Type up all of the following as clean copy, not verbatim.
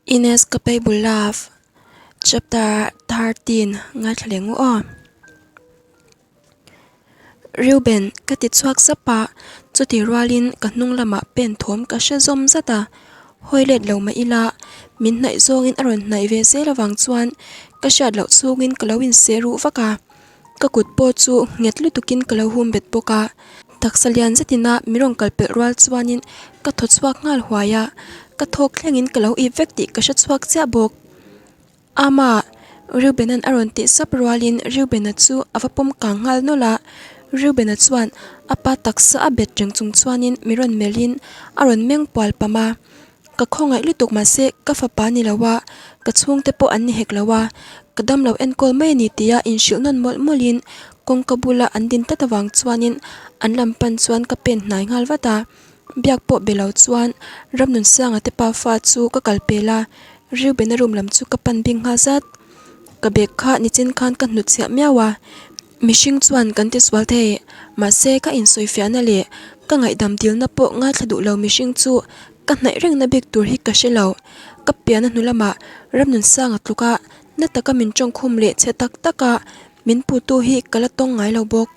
Inescapable Love Chapter 13 ngaithla leh ngu aw. Reuben ka ti chhuak sap a, chuti rualin ka hnung lamah pen thawm ka hre zawm zat a, hawi let lo mah ila min hnaih zawngin a rawn hnaih ve zel avang chuan ka hriat loh chhungin ka lo inseh ruh vak a. Ka kut pawh chu nghet lutukin ka lo hum bet bawk a, taksa lian zetin a mi rawn kal pelh rual chuanin ka thaw chhuak nghal huai a, ka thawk thlengin ka lo ip vek tih ka hre chhuak chiah bawk. Ama, Reuben-a'n a rawn tih sap rualin Reuben-a chu a va pawm kang nghal nawlh a, Reuben-a chuan a pa taksa a bet reng chung chuanin mi rawn melhin a rawn meng pual pam a. Ka khawngaih lutuk mahse ka fapa ni lo a, ka chhungte pawh an ni hek lo a, ka damlo enkawl mai a ni tia inhrilh nawn mawlh mawlhin kawngka bula an din tlat avang chuanin an lam pan chuan ka pen hnai nghal vat a, biak pawh be lo chuan Ramnunsanga te pafa chu ka kal pel a, Reuben-a room lam chu ka pan bing nghal zat. Ka bag kha nichin khan ka hnutchhiah miau a, mihring chuan kan tisual thei, mahse ka insawifiahna leh ka ngaihdam dilna pawh ngaithla duh lo mihring chu Ka hnaih rengna bik tur hi ka hre lo. Ka pianna hnu lamah Ramnunsanga tluka na taka min tawngkhum leh chhe tak taka min putu hi ka la tawng ngai lo bawk.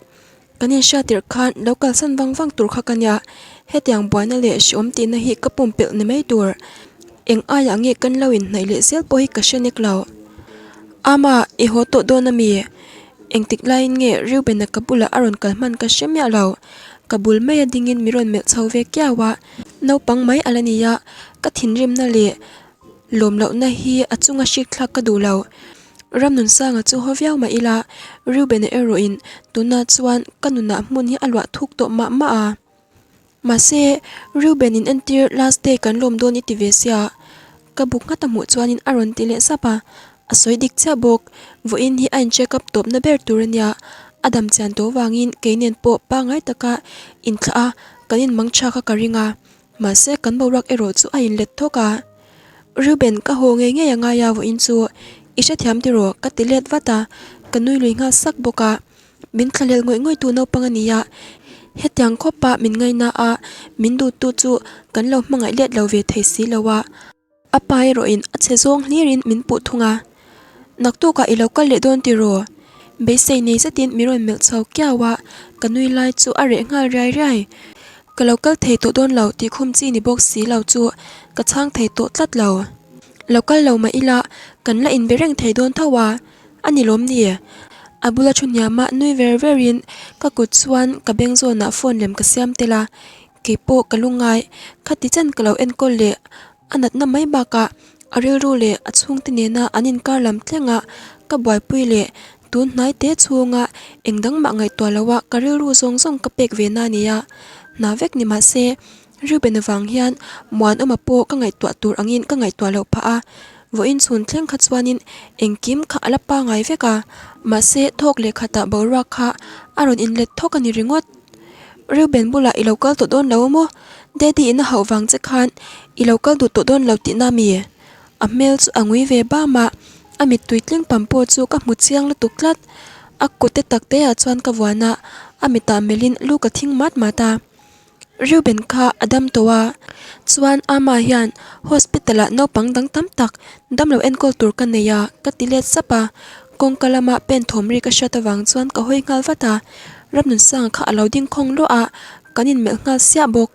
Kan inhriat tirh khan lo kalsan vang vang tur kha ka nia. Hetiang buaina leh hreawm tihna hi ka pumpelh ni mai tur. Eng aiah nge kan lo inhnaih leh zel pawh hi ka hre nek lo. Ama, i haw tawh dawn a mi? Engtik laiin nge Reuben-a ka bulah a rawn kal hman ka hre miah lo. Ka bul maia dingin mi rawn melh chho ve kiau a. Naupang mai a la ni a, ka thinrimna leh lawm lohna hi a chunga hrik thlak ka duh lo. Ramnunsanga chu haw viau mah ila, Reuben-a erawhin tunah chuan ka nunah hmun hi a luah thuk tawh mah mah a. Mahse, Reuben in entir last day kan lawm dawn i ti ve sia. Ka buk nghat a hmuh chuanin a rawn ti leh sap a, a sawi dik chiah bawk. Vawiin hi a in check up tawpna ber tur a nia, a dam chian tawh vangin kei nen pawh pangngai taka inthlah a kan inmang tha kha ka ring a, mahse kan boruak erawh chu a inlet thawk a. Reuben ka haw ngei ngei a ngai a vawiin chu i hrethiam tiraw ka ti let vat a, ka nui lui nghal sak bawk a. Min thlahlel ngawih ngawih tu naupang a ni a, hetiang khawpa min ngaina a, min duhtu chu kan lo hmangaih let lo ve thei si lo a. A pa erawhin a chhe zawng hlirin min puh thung a, Naktukah i lo kal leh dawn tiraw? Beisei nei zetin min rawn melh chho kiau a, ka nui lai chu a reh nghal riai riai. Ka lo kal thei tawh dawn lo tih khum chi ni bawk si lo chu ka chhang thei tawh tlat lo. Lo kal lo mah ila kan la inbe reng thei dawn tho a, A ni lawm ni? A bula thu hniama nui ver verin ka kut chuan ka beng zawnah phone lem ka siam tel a, keipawh ka lungngai. Khati chen ka lo enkawl leh a natna mai bakah a rilru leh a chhungte nena an inkar lam thlengah ka buaipui leh tun hnai te chhunga eng dang mah ngaihtuah loha ka rilru zawng zawng ka pek ve na nia. Hna vek ni mah se Reuben avang hian Muanawma pawh ka ngaihtuah tur angin ka ngaihtuah loh phah a, vawiin chhun thleng kha chuanin engkim kha a la pangai vek a, mahse thawk leh khatah boruak kha a rawn inlet thawk a ni ringawt. Reuben bulah i lo kal tawh dawn lo maw? Daddy in a hauh vang che khan i lo kal duh tawh dawn lo tihna mi? A hmel chu a ngui ve bam a, a mittui tling pam pawh chu ka hmu chiang lutuk tlat. A kute tak te ah chuan ka vuan a, a mitah melhin lu ka thing mat mat a. Reuben kha a dam tawh a, chuan Ama hian hospital ah naupang dang tam tak damlo enkawl tur ka nei a ka ti let sap a, kawngka lama pen thawm ri ka hriat avang chuan ka hawi nghal vat a, Ramnunsanga kha a lo ding khawng luah a, kan inmelh nghal siah bawk.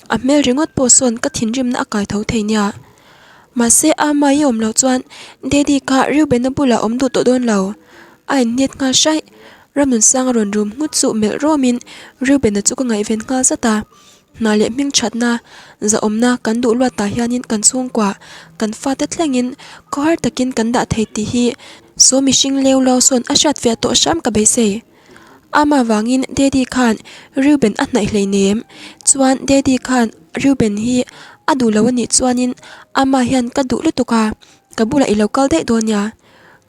A hmel ringawt pawh sawn ka thinrimna a kai tho thei nia. Mahse Ama i awm loh chuan Daddy kha Reuben-a bulah awm duh tawh dawn lo. A inhniat nghal hraih. Ramnunsanga rawn rum nghut chu melh rawmin Reuben-a chu ka ngaihven nghal zat a. Hna leh hming thatna, zahawmna kan duh luat tah hianin kan chhungkua, kan fate thlengin khawhar takin kan dah thei tih hi saw mihring leu lo sawn a hriat fiah tawh hram ka beisei. Ama vangin Daddy khan Reuben a hnaih hleinem. Chuan Daddy khan Reuben hi a duh lo a nih chuanin ama hian ka duh lutuk a, ka bulah i lo kal daih dawn nia.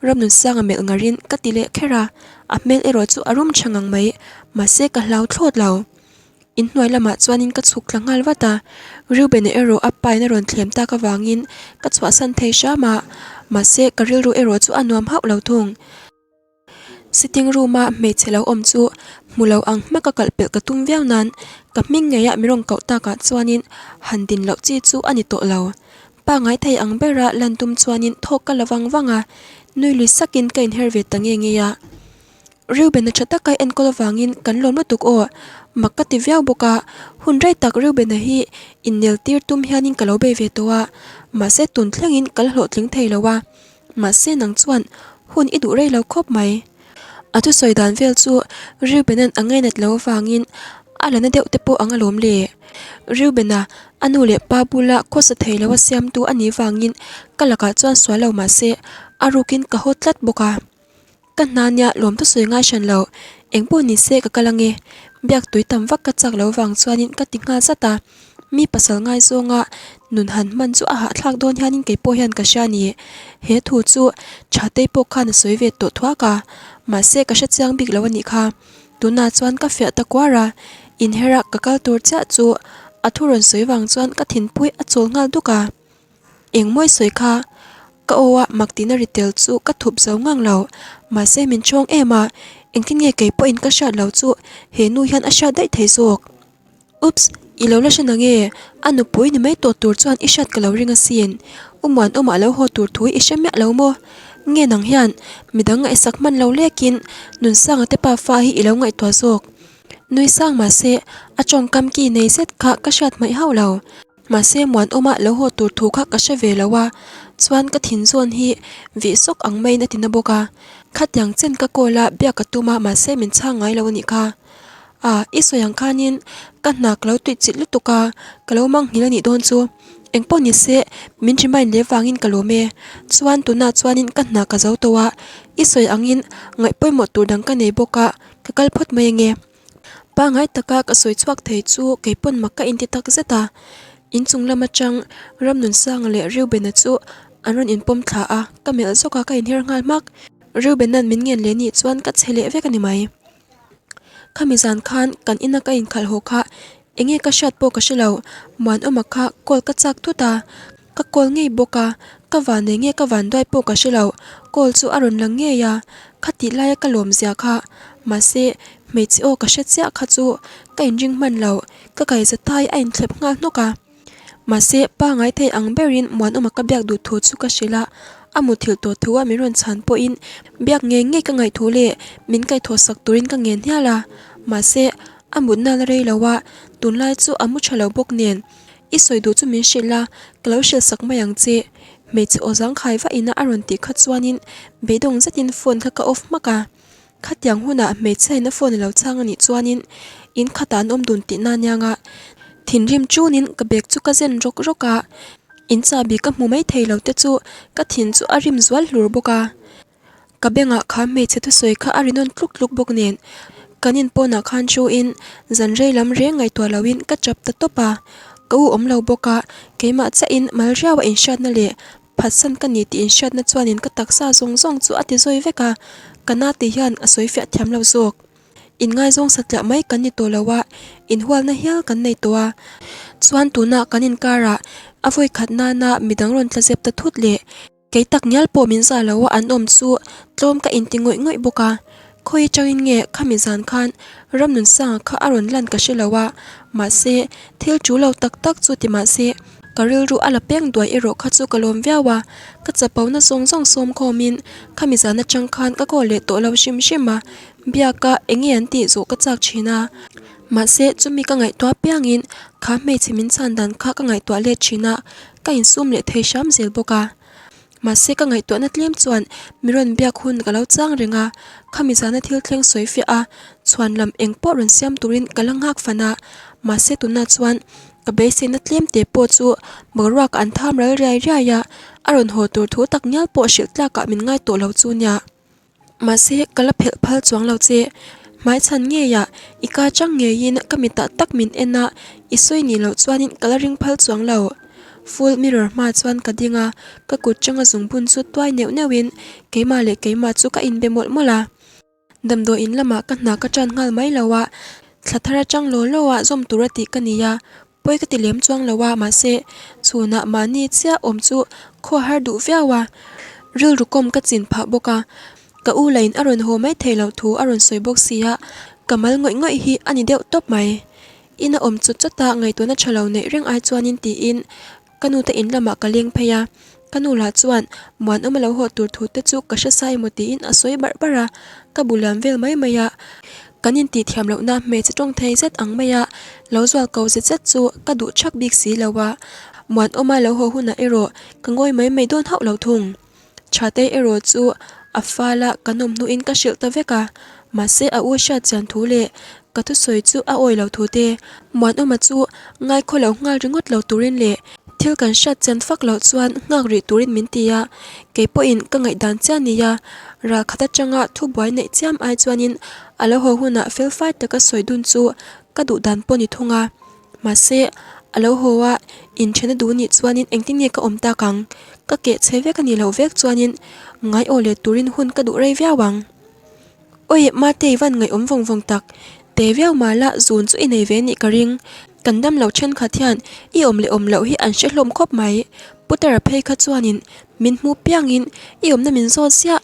Ramnunsanga melh ngarin ka ti leh kher a, a hmel erawh chu a rum tha ngang mai, mahse ka hlau thlawt lo. Inhnuai lamah chuanin ka chhuk thla nghal vat a, Reuben-a erawh a pain a rawn thlem tak avangin ka chhuahsan thei hram a, mahse ka rilru erawh chu a nuam hauh lo thung. Sitting room-a hmeichhe lo awm chu hmu lo ang hmaka kalh pelh ka tum viau nan ka hming ngeiah mi rawn koh takah chuanin han din loh chi chu a ni tawh lo. Pangai thei ang bera lan tum chuanin thawk ka la vang vang a, nui lui sakin ka inher ve ta nge nge a. Reuben-a tha taka enkawl avangin kan lawm lutuk aw, mak ka ti viau bawk a, hun rei tak Reuben-a hi innel tir tum hianin ka lo bei ve tawh a, mahse tun thlengin ka la hlawhtling thei lo a, mahse nang chuan hun i duh rei lo khawp mai. A thusawi dan vel chu Reuben-a'n a ngainat lo avangin a la na deuh te pawh ang alawm le. Reuben-a a nu leh pa bula khawsa thei lo a siamtu a nih vangin ka lakah chuan sual lo mahse a rukin ka haw tlat bawk a. Ka hna nia lawm thusawi ngai hran lo, eng pawh ni se ka kal ange. Biak tui tam vak ka chak lo vang chuanin ka ti nghal zat a, mi pasal ngaizawnga nun han hman chu a hahthlak dawn hianin kei pawh hian ka hria a ni. He thu chu Thatei pawh khan a sawi ve tawh thuak a, mahse ka hre chiang bik lo a nih kha. Tunah chuan ka fiah ta kuar a, inhera ka kal tur chiah chu a thu rawn sawi vang chuan ka thinpui a chawl nghal duk a. Engmawi sawi kha ka aw a mak tihna ri tel chu ka thup zo ngang lo. Mahse min chawng em a, engtin nge kei pawhin ka hriat lo chu he nu hian a hriat daih thei zawk. Oops, i lo la hre nange, a nupui ni mai tawh tur chuan i hriat ka lo ring asin. U Muanawmah lo haw tur thu i hre miah lo maw? Nge nang hian midang ngaihsak hman lo lekin Nunsanga te pa fa hi i lo ngaihtuah zawk. Nui sang mahse a tawngkam ki nei zet kha ka hriat hmaih hauh lo. Mahse Muanawma lo haw tur thu kha ka hre ve lo a, chuan ka thin zawn hi vih sawk ang maiin a ti na bawk a. Khatiang chen ka call a, biak ka tum a, mahse min chhang ngai lo a nih kha. A, i sawi ang khanin ka hna ka lo tuihchilh lutuk a, ka lo mang nghilh a nih dawn chu. Engpawh ni se, min remind leh vangin ka lawm e. Chuan tunah chuanin ka hna ka zo tawh a, i sawi angin ngaih pawimawh tur dang ka nei bawk a, ka kal phawt mai ange. Pangngai taka ka sawi chhuak thei chu kei pawn mak ka inti tak zet a, inchung lam atang Ramnunsanga leh Reuben-a chu an rawn inpawm thla a, ka melh zawk a ka inher nghal hmak. Reuben-a'n min ngen leh nih chuan ka che leh vek a ni mai. Khami zan khan kan ina ka inkhalh haw kha enge ka hriat pawh ka hre lo, Muanawma kha call ka chak thut a, Ka call ngei bawk a, ka van nei nge ka van duai pawh ka hre lo, call chu a rawn lang ngei a, khatih laia ka lawm zia kha, mahse hmeichhe aw ka hre chiah kha chu ka inring hman lo, ka kaiza tai a inthlep nghal hnawk a. Mahse pangai thei ang berin Muanawma ka biak duh thu chu ka hrilh a, a muthilh tawh thu a min rawn chhan pawhin biak ngei ngei ka ngaih thu leh min kaihthawh sak turin ka ngen hial a, mahse a mutna la rei lo a, tunlai chu a mu tha lo bawk nen. I sawi duh chu min hrilh la, ka lo hrilh sak mai ang che. Hmeichhe aw zangkhai vah ina a rawn tih kha chuanin beidawng zetin phone kha ka off hmak a. Khatiang hunah hmeichhiain a phone a lo chhang a nih chuanin in khatah an awm dun tihna aniang a. Thinrim tunin ka bag chu ka zen rawk rawk a, in chahbi ka hmu mai thei lo te chu ka thin chu a rim zual hlur bawk a. Ka bengah kha hmeichhe thusawi kha a ri nawn tluk tluk bawk nen kan in pawnah khan thu in zan rei lam reng ngaihtuah lo in ka chap ta tawp a, ka u awm lo bawk a, keimah chiah in mal riau a inhriatna leh phatsan ka ni tih inhriatna chuan in ka taksa zawng zawng chu a ti zawi vek a, ka na tih hian a sawi fiah thiam lo zawk. Inngaizawng satliah mai kan ni tawh lo a, inhualna hial kan nei tawh a, chuan tunah kan inkarah a vawi khat nana midang rawn tla zep ta thut leh. Kei tak ngial pawh min zah lo a an awm chu tlawm ka inti ngawih ngawih bawk a, khawi atangin nge khami zan khan Ramnunsanga kha a rawn lan ka hre lo a, mahse thil chu lo tak tak chu ti mahse ka rilru a la peng duai erawh kha chu ka lawm viau a, ka chapona zawng zawng sawm khawmin khami zan atang khan ka call leh tawh lo hrim hrim a, biaka enge an tih zawh ka chak thin a, mahse chumi ka ngaihtuah piangin kha hmeichhe min chhan dan kha ka ngaihtuah let thin a. Ka insum leh thei hram zel bawk a. Mahse ka ngaihtuahna tlem chuan mi rawn biak hun ka lo chang reng a, khami zana thil thleng sawi fiah a, chhuan lam eng pawh rawn siam turin ka la nghak fan a. Mahse tunah chuan ka beiseina tlem te pawh chu boruak an tham ral riai riai a, a rawn haw tur thu tak ngial pawh hrilh tlakah min ngai tawh lo chu nia. Mahse, ka la phelh phal chuang lo che. Hmaichhan ngeiah i ka chang ngeiin ka mitah tak min en a, i sawi nih loh chuanin ka la ring phal chuang lo. Full mirror hma chuan ka ding a, ka kut changa zungbun chu tuai neuh neuhin keimah leh keimah chu ka inbe mawlh mawlh a. Damdawiin lamah ka hna ka tan nghal mai lo a, thla thar atang law law a zawm tur a tih ka ni a, Pawi ka ti lem chuang lo a, mahse chhunah mahni chiah awm chu khaw har duh viau a, rilru kawm ka chin phah bawk a, ka u lain a rawn haw mai thei loh thu a rawn sawi bawk si a, ka mal ngawih ngawih hi a ni deuh tawp mai. Ina awm chawt chawt a ngaihtuahna tha lo neih reng ai chuanin tiin. Ka nu te in lamah ka leng phei a, ka nu lah chuan Muanawma lo haw tur thu te chu ka hre sai emaw tiin a sawi barh barh a, ka bu liam vel mai mai a. Kan intih thiam lohna hmeichhe tawng thei zet ang maia lo zual ko zet zet chu ka duh thak bik si lo a, Muanawma lo haw hunah erawh ka ngawi mai mai dawn hauh lo thung. Thatei erawh chu a fal a kan awm hnuin ka hrilh ta vek a, mahse a u hriat chian thu leh ka thusawi chu a awi lo thu te, Muanawma chu ngaikhaw lo nghal ringawt lo turin leh thil kan hriat chian fak loh chuan nghak rih turin min ti a, kei pawhin ka ngaihdan chiah nia, ral khat atanga thubuai neih chiam ai chuanin a lo haw hunah felfai taka sawi dun chu ka duh dan pawh ni thung a. Mahse, a lo haw a, inthen a duh nih chuanin engtin nge ka awm tak ang? Ka keh chhe vek a nih loh vek chuanin ngai aw let turin hun ka duh rei viau ang. Awi, Mate i van ngaihawm vawng vawng tak. Te viau mah la zun chu i nei ve nih ka ring. Kan dam lo thenkhat hian i awm leh awm loh hi an hre hlawm khawp mai. Putara phei kha chuanin min hmu piangin i awmna min zawt ziah.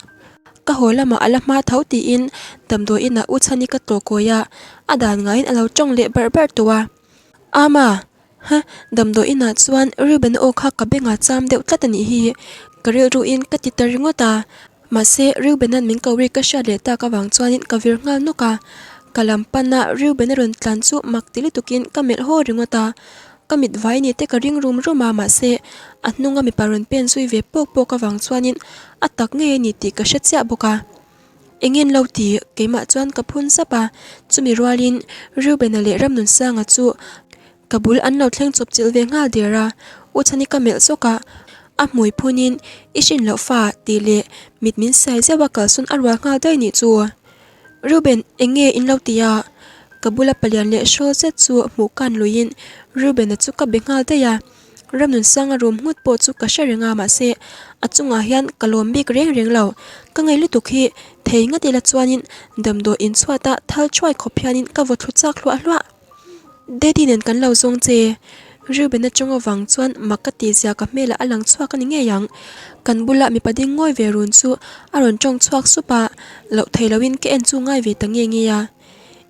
Ka haw lamah a la hma tho tiin damdawi inah u Chhani ka tlawh kawi a, a dan ngaiin a lo tawng leh barh barh tawh a. Ama! Ha! Damdawi inah chuan Reuben aw kha ka bengah cham deuh tlat a nih hi, ka rilruin ka ti ta ringawt a. Mahse, Reubena'n min ko ri ka hriat leh tak avang chuanin ka vir nghal nawk a. Ka lam pana Reuben a rawn tlan chu mak ti lutukin ka melh haw ringawt a. Ka mit vai ni te ka ring rum rum a, mahse a hnunga mipa rawn pen zui ve pawk pawk avang chuanin a tak ngei a ni tih ka hre chiah bawk a. Engin lo ti? Keimah chuan ka phun sap a, chumi rualin Reuben-a leh Ramnunsanga chu ka bul an lo thleng chawp chilh ve nghal der a, U Chhani ka melh zawk a, a hmui phunin I hrin loh fa tih leh mit min sai zeuh a kalsawn a rual nghal daih nih chu. Reuben, eng nge in lo ti a? Ka bula palian leh hrawl zet chu hmuh kan luiin Reuben-a chu ka be nghal daih a. Ramnunsanga room nghut pawh chu ka hre reng a, mahse a chungah hian ka lawm bik reng reng lo. Ka ngei lutuk hi thei ngat ila chuanin damdawi inchhuata thal thuai khawp hianin ka vaw thlu chak hluah hluah. Daddy nen kan lo zawng che. Reuben-a tawng avang chuan mak ka tih zia ka hmelah a lang chhuak a ni ngei ang. Kan bula mipa ding ngawi ve run chu a rawn tawng chhuak sup a, loh thei loin ka en chu ngai ve ta nge nge a.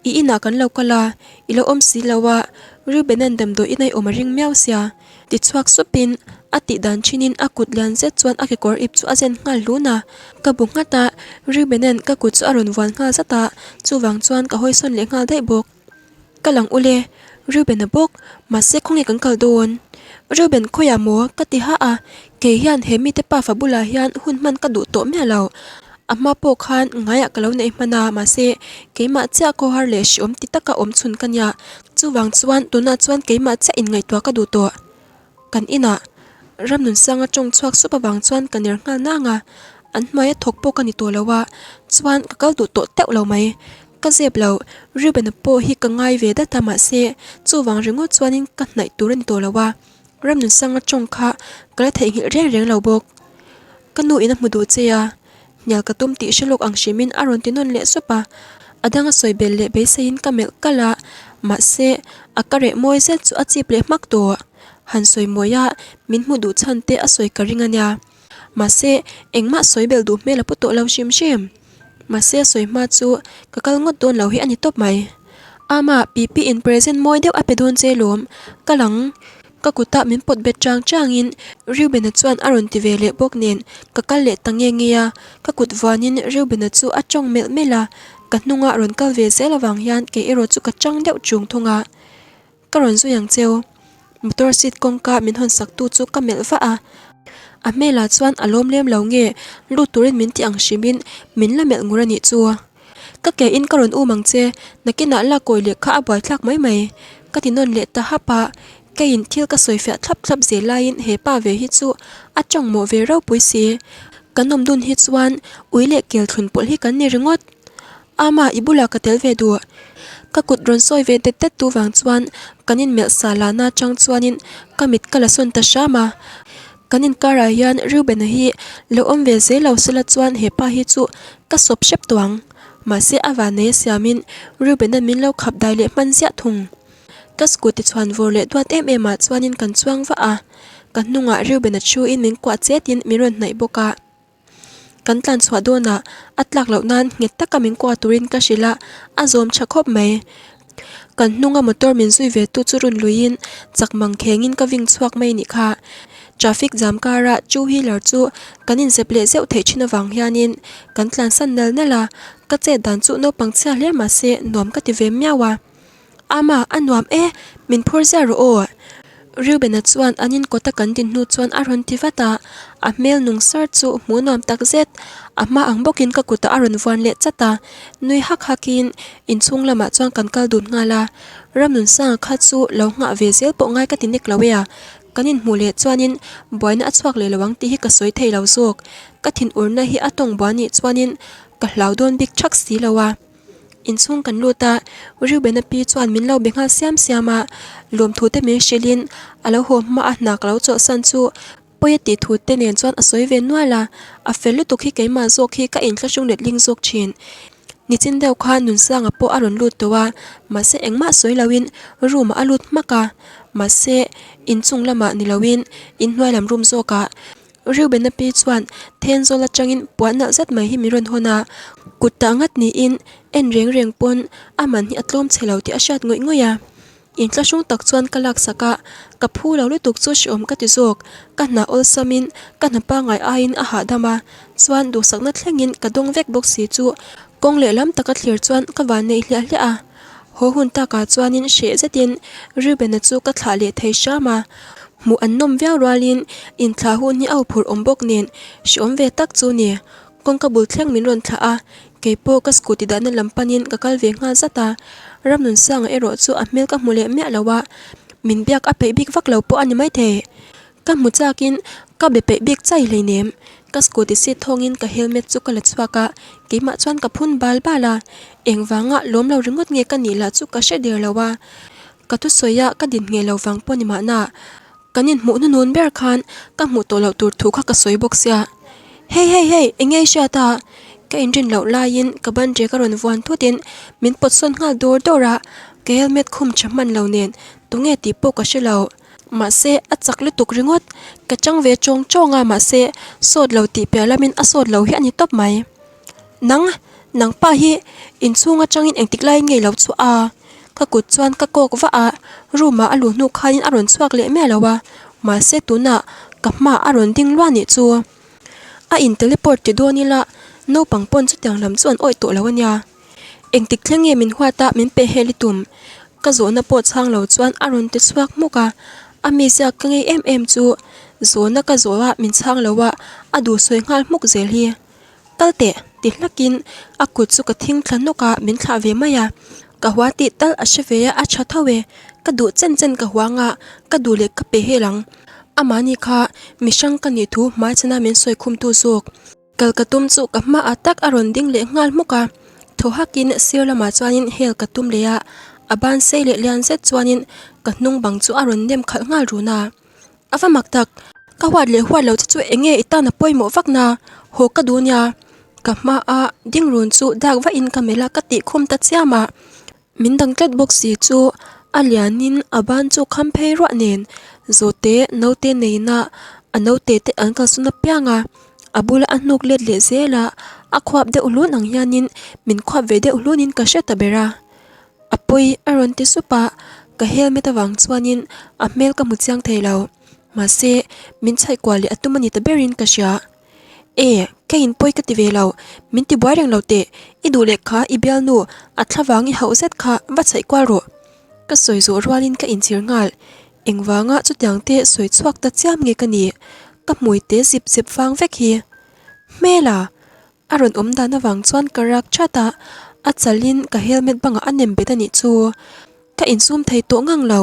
I inah kan lo kal a, i lo awm si lo a, Reuben-a'n damdawi in a i awm a ring miau sia. Ti chhuak supin a tih dan thinin a kut lian zet chuan a kekawr ip chu a zen nghal hlun a. Ka bu nghat a, Reuben-a'n ka kut chu a rawn vuan nghal zat a, chuvang chuan ka hawisawn leh nghal daih bawk. Ka lang ule, Reuben a bawk, mahse khawnge kan kal dawn? Reuben khawiah maw? Ka ti ha a, kei hian he mite pafa bulah hian hun hman ka duh tawh miah lo. A hma pawh khan ngaiah ka lo neih hman a, mahse keimah chiah khawhar leh hriawm ti taka awm chhun ka nia, chuvang chuan tunah chuan keimah chiah inngaihtuah ka duh tawh. Kan inah Ramnunsanga tawng chhuak sup avang chuan ka ner nghal nang a, an hnuaia thawk pawh ka ni tawh lo a, chuan ka kal duh tawh teuh lo mai. Ka zep lo, Reuben-a pawh hi ka ngai ve dat a mahse chuvang ringawt chuanin ka hnaih tur a ni tawh lo a, Ramnunsanga tawng kha ka la theihnghilh reng reng lo bawk. Ka nu in a hmu duh che a, hnial ka tum tih hre lawk ang hrimin a rawn ti nawn leh sup a, a dang a sawi belh leh beiseiin ka melh kalh a, mahse a ka reh mawi zet chu a chip leh hmak tawh. Han sawi mawi a, min hmu duh chhan te a sawi ka ring a nia. Mahse engmah sawi belh duh hmel a pu tawh lo hrim hrim. Mahse a sawi hma chu ka kal ngawt dawn lo hi a ni tawp mai. Ama, Pipi in present mawi deuh a pe dawn che lawm, ka lang. Ka kutah min pawt bet chang changin Reuben-a chuan a rawn ti ve leh bawk nen ka kal leh ta nge nge a, ka kut vuanin Reuben-a chu a tawng melh melh a, ka hnunga rawn kal ve zel avang hian kei erawh chu ka chang deuh chung thung a. Ka rawn zui ang cheu. Motor seat kawngka min hawn sak tu chu ka melh vah a, a hmelah chuan a lawm lem lo nge lut turin min ti ang hrimin min la melh ngur a nih chu. Ka ke in ka rawn um ang che, nakinah lak kawi leh kha a buaithlak mai mai. Ka ti nawn leh ta hap a, keiin thil ka sawi fiah thlap thlap zel laiin he pa ve hi chu a tawng mawh ve ropui si. Kan awm dun hi chuan ui leh kel thlun pawlh hi kan ni ringawt. Ama, i bulah ka tel ve duh. Ka kut rawn sawi ve det det tu vang chuan kan inmelh sa lana chang chuanin ka mit ka la sawn ta hram a. Kan inkarah hian Reuben-a hi lo awm ve zel lo sela chuan he pa hi chu ka sawp hrep tawh ang. Mahse a vannei a siamin Reuben-a'n min lo khap dai leh hman ziah thung. Ka scooty chhuan vawr leh duat em em ah chuanin kan chuang vah a. Ka hnungah Reuben-a thu in min kuah chetin min rawn hnaih bawk a. Kan tlan chhuah dawnah a tlak loh nan nghet taka min kuah turin ka hrilh a, a zawm tha khawp mai. Kan hnunga motor min zui ve tu chu rawn luiin chak mang khengin ka ving chhuak mai nih kha. Traffic jam kara two wheeler chu kan inzep leh zeuh theih thin avang hianin kan tlansan nal nal a, ka chet dan chu naupang chhia hle mahse nuam ka ti ve miau a. Ama, a nuam e, min phur ziah rawh aw. Reuben-a chuan an inkawta kan din hnu chuan a rawn ti vat a, a hmel nung sar chu hmuh nuam tak zet. A hma ang bawkin ka kutah a rawn vuan leh chat a, nui hak hakin inchhung lamah chuan kan kal dun nghal a. Ramnunsanga kha chu lo nghah ve zel pawh ngai ka ti nek lo e a, kan inhmuh leh chuanin buaina a chhuak leh lo ang tih hi ka sawi thei lo zawk. Ka thinurna hi a tawng buai nih chuanin ka hlau dawn bik thak si lo a. Inchhung kan lut a, Reuben-a pi chuan min lo be nghal siam siam a, lawmthu te min hrilhin a lo haw hma a hna ka lo chawlhsan chu pawi a tih thu te nen chuan a sawi ve nual a, a fel lutuk hi keimah zawk hi ka inthlahrung letling zawk thin. Nichin deuh khan Nunsanga pawh a rawn lut tawh a, mahse engmah sawi loin room ah a lut hmak a, mahse inchung lamah ni loin inhnuai lam room zawkah Reuben-a pi chuan Thenzawl atangin puan nalh zet mai hi min rawn hawn a, kut tah ngat niin en reng reng pawn a man hi a tlawm chhe lo tih a hriat ngawih ngawih a. Inthlahrung tak chuan ka laksak a, ka phu lo lutuk chu hreawm ka ti zawk, ka hna awlsamin ka hna pangngai aiin a hahdam a, chuan duhsakna thlengin ka dawng vek bawk si chu kawng lehlam taka thlir chuan ka van nei hliah hliah a. Haw hun takah chuanin hreh zetin Reuben-a chu ka thlah leh thei hram a, hmuh an nawm viau rualin inthlah hun hi a huphurh awm bawk nen hreawm ve tak chu ni. Kawngka bul thleng min rawn thlah a, keipawh ka scooty dahna lam panin ka kal ve nghal zat a, Ramnunsanga erawh chu a hmel ka hmu leh miah lo a, min biak a peih bik vak lo pawh a ni maithei. Ka hmu chakin ka be peih bik chai hleinem. Ka scooty seat thawngin ka helmet chu ka la chhuak a, keimah chuan ka phun bal bal a. Engvanga lawm lo ringawt nge ka nih lah chu ka hre der lo a. Ka thusawi a ka din ngheh lo vang pawh ni mahna. Kan inhmuh hnunun ber khan ka hmuh tawh loh tur thu kha ka sawi bawk sia. Hey hey hey, enge i hriat a? Ka inrin loh laiin ka ban rek a rawn vuan thutin min pawt sawn nghal dawr dawr a, ka helmet khum tha hman lo nen tunge tih pawh ka hre lo. Mahse, a chak lutuk ringawt. Ka chang ve chawng chawng a, mahse, sawt lo tih piah lamin a sawt lo hi a ni tawp mai. Nang, nang pa hi inchhung atangin engtik laiin nge i lo chhuah a? Ka kut chuan ka kawk vah a, room ah a luh hnu khanin a rawn chhuak leh miah lo a, mahse tunah ka hmaah a rawn ding luah nih chu. A in teleport ti dawn ila, naupang pawn chutiang lam chu an awih tawh lo a nia. Engtik thleng nge min huat a min peh hel i tum? Ka zawhna pawh chhang lo chuan a rawn ti chhuak hmuk a, a mizia ka ngei em em chu zawhna ka zawh a min chhang lo a, a duh sawi nghal hmuk zel hi. Kal teh ti hlakin a kut chu ka thing thla nawk a min thlah ve mai a, ka hua tih tal a hre ve a a tha tho e, ka duh chen chen ka hua anga ka duh leh ka peh hel ang. Amahni kha mihrang ka nih thu hmaichhana min sawi khumtu zawk. Kal ka tum chu ka hmaah tak a rawn ding leh nghal hmuk a, thaw hakin sir lamah chuanin hel ka tum leh a, a ban sei leh lian zet chuanin ka hnung bang chu a rawn nem khalh nghal run a. A va mak tak, ka huat leh huat lo che chu eng nge i tan a pawimawh vak na, haw ka duh nia. Ka hmaa ding run chu dak vahin ka melh a ka tih khum ta chiam a. Min dang tlat bawk si chu a lianin a ban chu kham phei ruah nen zawhte naute neina a naute te an kalsawn apiang a, a bula a hnuk let leh zel a, a khuap deuh hlun ang hianin min khuap ve deuh hlunin ka hre ta ber a. A pawi a rawn ti sup a, ka helmet avang chuanin a hmel ka hmu chiang thei lo, mahse min chhaih kual leh a tum a ni ta berin ka hria. E, ka in pawi ka ti ve lo, min ti buai reng lo teh, i duh leh kha i bialnu a thla vang i hauh zet kha va chhaih kual rawh. Ka sawi zawh rualin ka inchhir nghal, engvanga chutiang te sawi chhuak ta chiam nge ka nih, ka hmui te zip zep vang vek hi. Hmela! A rawn awm dan avang chuan ka rak that a, a chalin ka helmet bangah a nem bet a nih chu. Ka insum thei tawh ngang lo,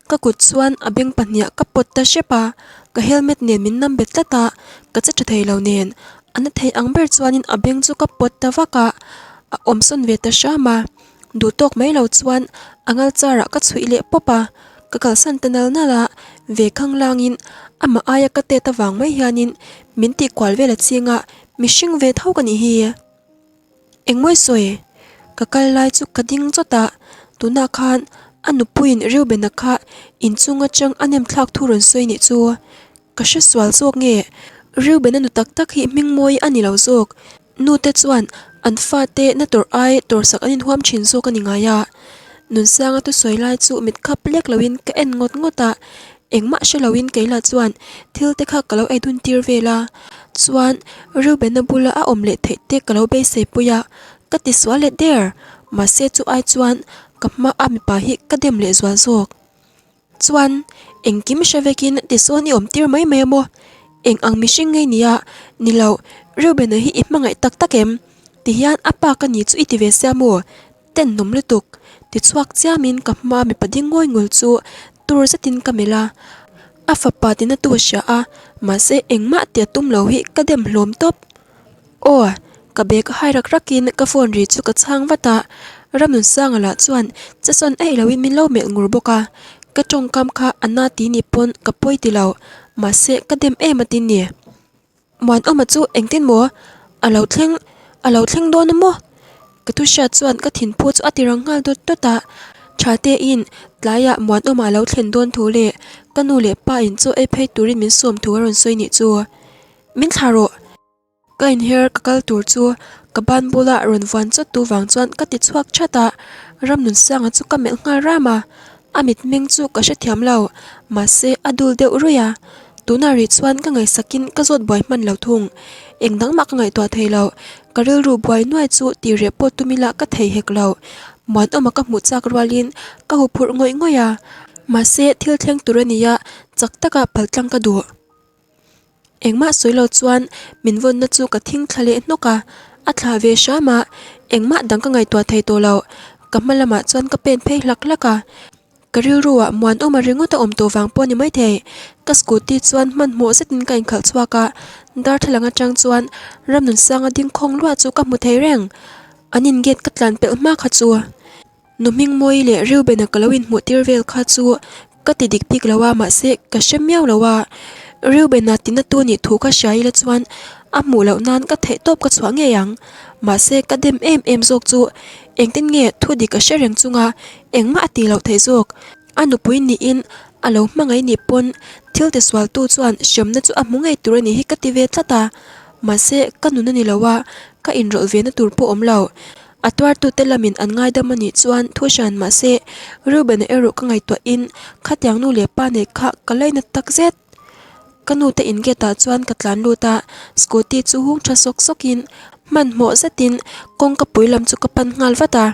ka kut chuan a beng pahniah ka pawt ta hrep a, ka helmet nen min nam bet tlat a, ka che tha thei lo nen, a na thei ang ber chuanin a beng chu ka pawt ta vak a, a awm sawn ve ta hram a, duh tawk mai lo chuan a ngal char ah ka chhuih leh pawp a, ka kalsan ta nal nal a, ve khang langin amah aia ka tet avang mai hianin min tih kual vel a ching a, mihring ve tho ka nih hi. Engmawi sawi? Ka kal lai chu ka ding chawt a, tunah khan a nupuiin Reuben-a kha inchung atang a nem thlak thu rawn sawi nih chu ka hre sual zawk nge? Reuben-a nu tak tak hi hming mawi a ni lo zawk. Nute chuan an fate na tawrh ai tawrhsak an inhuam thin zawk a ni ngai a. Nunsanga thusawi lai chu mit khap lek loin ka en ngawt ngawt a, engmah hre loin kei lah chuan thil te kha ka lo ei dun tir vel a, chuan Reuben-a bula a awm leh theih te ka lo beisei pui a, ka ti sual leh der, mahse chu ai chuan ka hma a mipa hi ka dem leh zual zawk. Chuan, engkim hre vekin tisawn i awm tir mai mai a maw? Eng ang mihring ngei nia? Ni lo, Reuben-a hi i hmangaih tak tak em? Tihian a pa ka ni chu i ti ve sia maw? Tenhnawm lutuk! Tichhuak chiamin ka hma mipa ding ngawi ngul chu tur zetin ka melh a. A fapa tina tu a hria a, mahse engmah tia tum lo hi ka dem hlawm tawp. Aw, ka bag hai rak rakin ka phone ri chu ka chhang vat a, Ramnunsanga lah chuan che sawn eih loin min lo melh ngur bawk a, ka tawngkam kha a na ti ni pawn ka pawi ti lo, mahse ka dem em a tin ni. Muanawma chu engtin maw a lo thleng a lo thleng dawn a maw? Ka thu hriat chuan ka thinphu chu a ti rang nghal dawt dawt a, tha tein tlaiah Muanawma a lo thlen dawn thu leh ka nu leh pa in chaw ei phei turin min sawm thu a rawn sawi nih chu. Min thlah rawh. Ka inher ka kal tur chu ka ban bula rawn vuan chawt tu vang chuan ka ti chhuak that a, Ramnunsanga chu ka melh nghal ram a, a mitmeng chu ka hrethiam lo, mahse a dul deuh ruih a, tunah rih chuan ka ngaihsakin ka zawt buai hman lo thung, eng dang mah ka ngaihtuah thei lo, ka rilru buai nuai chu tih reh pawh tum ila ka thei hek lo, Muanawma ka hmuh chak rualin ka huphurh ngawih ngawih a, mahse thil thleng tur a nia chak taka paltlang ka duh. Engmah sawi lo chuan min vawnna chu ka thing thla leh hnawk a, a thlah ve hram a, engmah dang ka ngaihtuah thei tawh lo. Ka hma lamah chuan ka pen phei hlak hlak a, ka rilruah Muanawma ringawt a awm tawh vang pawh a ni maithei. Ka scooty chuan hmanhmawh zetin ka inkhalh chhuak a, darthlalang atang chuan Ramnunsanga ding khawng luah chu ka hmu thei reng. An in gate ka tlan pelh hma kha chu. Nu Hmingmawii leh Reuben-a ka lo inhmuh tir vel kha chu ka ti dik bik lo a, mahse ka hre miau lo a. Reuben-a tina tu nih thu ka hria ila chuan a hmuh loh nan ka theih tawp ka chhuah ngei ang. Mahse ka dem em em zawk chu engtin nge thu dik a hre reng chunga engmah a tih loh theih zawk. A nupui niin a lo hmangaih nih pawn thil tisualtu chuan hremna chu a hmu ngei tur a nih hi ka ti ve tlat a. Mahse ka nun a ni lo a, ka inrawlh ve na tur pawh awm lo. A tuartute lamin an ngaidam a nih chuan thu hran mah se, Reuben-a erawh ka ngaihtuahin khatiang nu leh pa nei kha ka lainat tak zet. Ka nute in gate ah chuan ka tlan lut a, scooty chu hung tha sawk sawkin hmanhmawh zetin kawngka pui lam chu ka pan nghal vat a,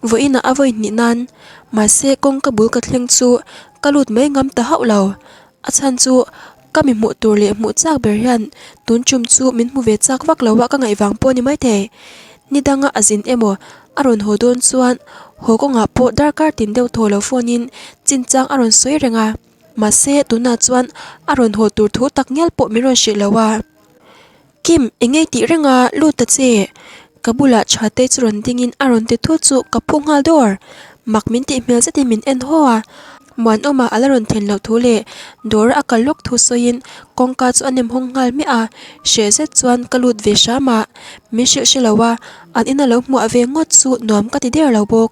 vawiinah a vawi hnih nan. Mahse kawngka bul ka thleng chu ka lut mai ngam ta hauh lo. A chhan chu ka mi hmuh tur leh hmuh chak ber hian tun tum chu min hmu ve chak vak lo a ka ngaih vang pawh a ni maithei. Ni danga a zin emaw a rawn haw dawn chuan haw kawngah pawh darkar tin deuh thaw lo phone in chinchang a rawn sawi reng a, mahse tunah chuan a rawn haw tur thu tak ngial pawh min rawn hrilh lo a. Kim, eng ei tih reng a, lut ta che. Ka bulah tha te chu rawn dingin a rawn ti thut chu ka phu nghal dawr. Mak min tih hmel zetin min en haw a. Muanawma a la rawn then loh thu leh dawr a kal lawk thu sawiin kawngka chu a nem hawng nghal hmiah a. Hreh zet chuan ka lut ve hram a, min hrilh hre lo a, an ina lo hmuah ve ngawt chu nuam ka ti der lo bawk.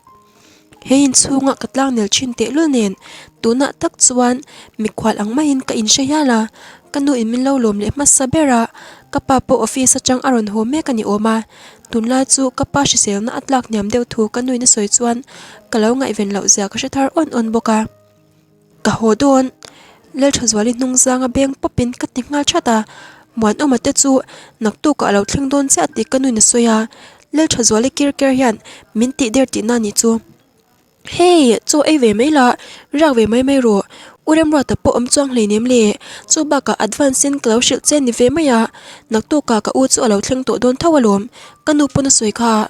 He inchhunga ka tlangnel thin tehlul nen tunah tak chuan mikhual ang maiin ka inhre hial a, ka nu in min lo lawm leh hmasa ber a, ka pa pawh office atang a rawn haw mek a ni awm a, tunlai chu ka pa hriselna a tlak hniam deuh thu ka nuin a sawi chuan ka lo ngaihven loh zia ka hre thar awn awn bawk a. Ka haw dawn. Lalthazuali hnung zanga beng pawpin ka ti nghal that a, Muanawma te chu naktukah a lo thleng dawn chiah tih ka nuin a sawi a, Lalthazuali kir ker hian min tih der tihna a nih chu. Hey, chaw ei ve mai la, riak ve mai mai rawh. U Remruata pawh awm chuang hleinem le, chu bakah advance in ka lo hrilh che ni ve mai a, naktukah ka u chu a lo thleng tawh dawn tho alawm, ka nu pawn a sawi kha.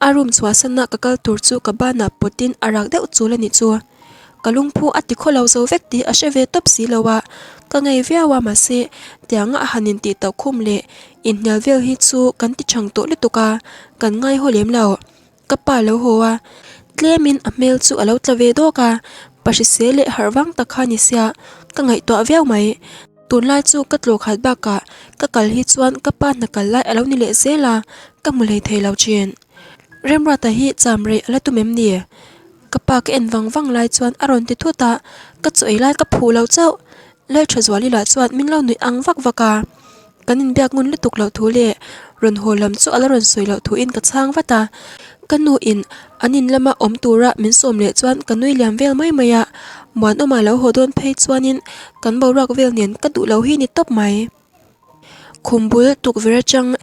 A room chhuahsana ka kal tur chu ka banah pawtin a rak deuh chul a nih chu. Ka lungphu a ti khawlo zo vek tih a hre ve tawp si lo a, ka ngei viau a mahse tianga a han intih tauh khum leh inhnial vel hi chu kan ti chang tawh lutuk a, kan ngai haw lem lo. Ka pa lo haw a, tlemin a hmel chu a lo tla ve dawk a, pa hrisel leh harh vang tak kha ni sia, ka ngaihtuah viau mai. Tunlai chu ka tlawh khat bakah ka kal hi chuan ka pa hna kal lai a lo ni leh zel a, ka hmu hlei thei lo thin. Remruata hi cham rei a la tum em ni? Ka pa ka en vang vang lai chuan a rawn ti thut a, ka chaw ei lai ka phuh lo chauh. Lalthazuali lah chuan min lo nuih ang vak vak a, kan inbiak ngun lutuk loh thu leh rawn haw lam chu a la rawn sawi loh thuin ka chhang vat a. Ka nu in an in lama awm tura min sawm leh chuan ka nui liam vel mai mai a, Muanawma lo haw dawn phei chuanin kan boruak vel nen ka duh lo hi ni tawp mai. Khum bul tukverh atang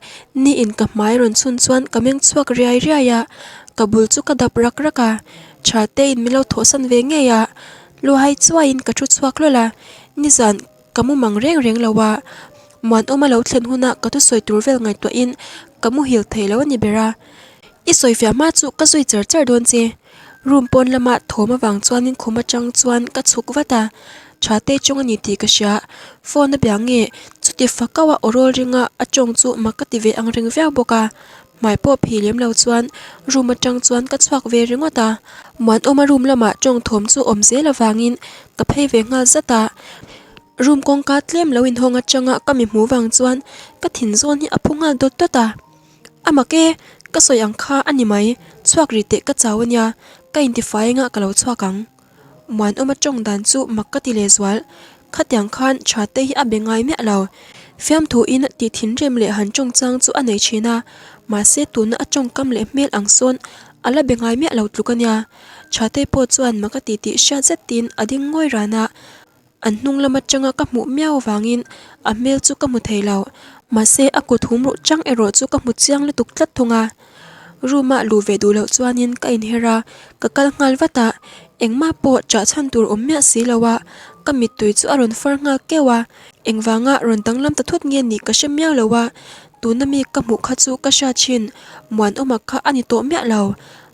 ni in ka hmai rawn chhun chuan ka meng chhuak riai riai a, ka bul chu ka dap rak rak a, tha te in min lo thawhsan ve ngei a, luhai chuaiin ka thu chhuak hlawl a, nizan Ka mu mang reng reng lo a, Muanawma lo thlen huna ka thusawi tur vel ngaihtuahin ka muhil thei lo a ni ber a. I sawifiah hma chu ka zui char char dawn che. Room pawn lama thawm avang chuanin khum atang chuan ka chhuk vat a, tha te chawng a ni tih ka hria. Phone a bia nge chuti fakau a aw rawl ringa a tawng chu mak ka ti ve ang reng viau bawk a. Hmai pawh phih lem lo chuan room atang chuan ka chhuak ve ringawt a, Muanawma room lamah tawng thawm chu awm zel avangin ka phei ve nghal zat a, room kawngka tlem lo inhawng atanga ka mi hmuh vang chuan ka thin zawn hi a phu nghal dawt dawt a, A mak e, ka sawi ang kha a ni mai, chhuak rih teh ka chau ania, ka intifai anga ka lo chhuak ang. Muanawma tawng dan chu mak ka ti lehzual. Khatiang khan tha te hi a be ngai miah lo. Fiamthuin tih thinrim leh han tawng chang chu a nei thin a, mahse tuna a tawngkam leh hmel ang sawn a la be ngai miah lo tluk a nia. Tha te pawh chuan mak a ti tih hriat zetin a ding ngawi ran a. An hnung lam atanga ka hmuh miau avangin a hmel chu ka hmu thei lo. Mahse a kut hum ruh chang erawh chu ka hmu chiang lutuk tlat thung a. Room ah luh ve duh loh chuanin ka inher a, ka kal nghal vat a, engmah pawh chah chhan tur awm miah si lo a, ka mittui chu a rawn far nghal keuh a, engvanga rawn danglam ta thut nge nih ka hre miau lo a, tuna mi ka hmuh kha chu ka hriat thin Muanawma kha a ni tawh miah lo,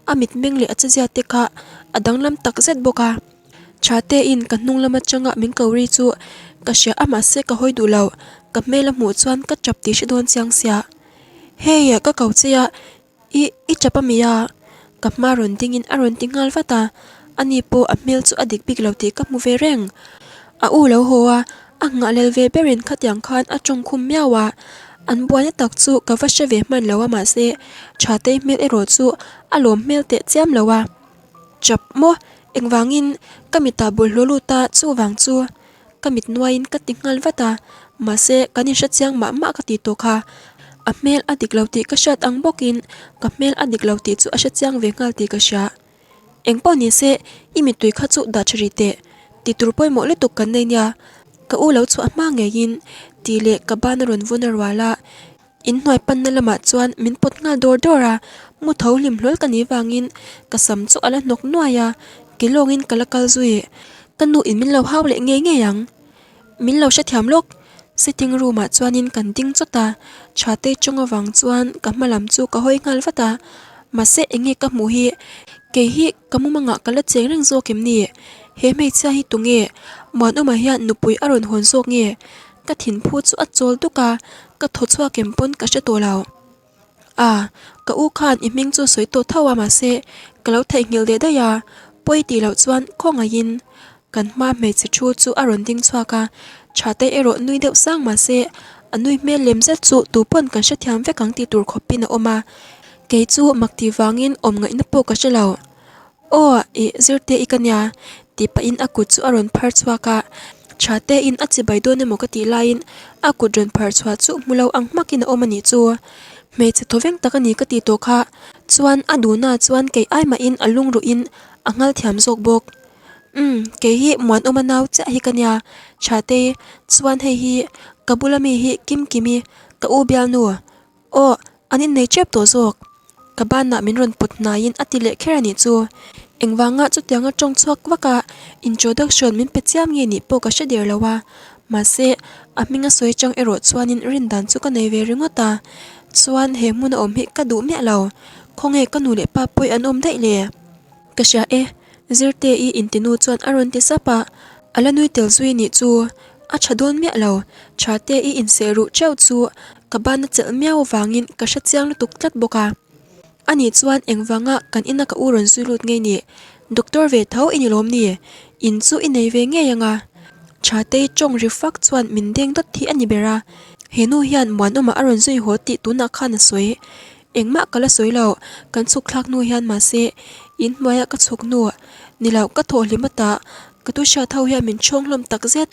a mitmeng leh a chezia te kha a danglam tak zet bawk a. Tha tein ka hnung lam atanga min ko ri chu ka hria a mahse ka hawi duh lo, ka hmel a hmuh chuan ka tap tih hre dawn chiang sia. Hei ka ko che a, i i tap a mi a? Ka hma rawn dingin a rawn ti nghal vat a, ani pawh a hmel chu a dik bik lo tih ka hmu ve reng. A u lo haw a, a nghah lel ve berin khatiang khan a tawng khum miau a, an buaina tak chu ka va hre ve hman lo a mahse Thatei hmel erawh chu a lawm hmel teh chiam lo a. Chap maw? Engvangin ka mitah bawlhhlawh lut a chuvang chu ka mit nuaiin ka ti nghal vat a, mahse kan inhre chiang mah mah ka ti tawh kha. A hmel a dik lo tih ka hriat ang bawkin ka hmel a dik lo tih chu a hre chiang ve nghal tih ka hria. Engpawh ni se i mittui kha chu dah tha rih teh, ti tur pawimawh lutuk kan nei nia, ka u lo chhuah hma ngeiin tih leh ka ban a rawn vun a rual a. Inhnuai panna lamah chuan min pawt nghal dawr dawr a, mu tho hlim hlawl ka nih vangin ka sam chu a la hnawk nuai a, ke lawngin ka la kal zui. Ka nu in min lo hau leh ngei ngei ang. Min lo hrethiam lawk. Sitting room ah chuanin kan ding chawt a, Thatei tawng avang chuan ka hma lam chu ka hawi nghal vat a, mahse enge ka hmuh hi kei hi ka mumangah ka la cheng reng zawk em ni? He hmeichhia hi tunge? Muanawma hian nupui a rawn hawn zawk nge? Ka thinphu chu a chawl duk a, ka thaw chhuak em pawn ka hre tawh lo. A, ka u khan i hming chu sawi tawh tho a mahse ka lo theihnghilh leh daih a, pawi tih loh chuan khawngaihin kan hma hmeichhe thu chu a rawn ding chhuak a, Thatei erawh nui deuh sang mahse a nui hmel lem zet chu tu pawn kan hrethiam vek ang tih tur khawpin a awm a, kei chu mak tih vangin awm ngaihna pawh ka hre lo. Aw, ih zirte i ka nia, tih pahin a kut chu a rawn phar chhuak a. Tha tein a chibai dawn emaw ka tih laiin a kut rawn phar chhuah chu hmu lo ang hmakin a awm a nih chu. Hmeichhe thawveng tak a ni ka tih tawh kha chuan a duhna chuan kei ai mahin a lungruhin a nghal thiam zawk bawk. Umm, kei hi Muanawma nau chiah hi ka nia, tha te chuan hei hi ka bula mi hi Kimkimi ka u bialnu. Aw, an innei tep tawh zawk. Ka banah min rawn pawt hnaiin a ti leh kher a nih chu. Engvanga chutianga tawng chhuak vaka introduction min pe chiam nge nih pawh ka hre der lo a. Mahse, a hming a sawi chang erawh chuanin rin dan chu ka nei ve ringawt a. Chuan he hmuna awm hi ka duh miah lo. Khawnge ka nu leh pa pawi an awm daih le? Ka hria e, Zirte-i intinu chuan a rawn ti sap a, a la nui tel zui nih chu a tha dawn miah lo. Thate-i inseh ruh teuh chu ka ban a chelh miau avangin ka hre chiang lutuk tlat bawk a. Ani chuan engvanga kan ina ka u rawn zui lut ngei nih? Doctor ve tho i ni lawm ni? In chu i nei ve ngei ang a. Thatei tawng ri fak chuan min deng dawt hi a ni ber a. He nu hian Muanawma a rawn zui haw tih tunah khan a sawi. Engmah ka la sawi lo, kan chhuk thlak hnu hian mahse in hnuaia ka chhuk hnu ni lo ka thawh hlim ata ka tu hriat ho hian min chhawng hlawm tak zet.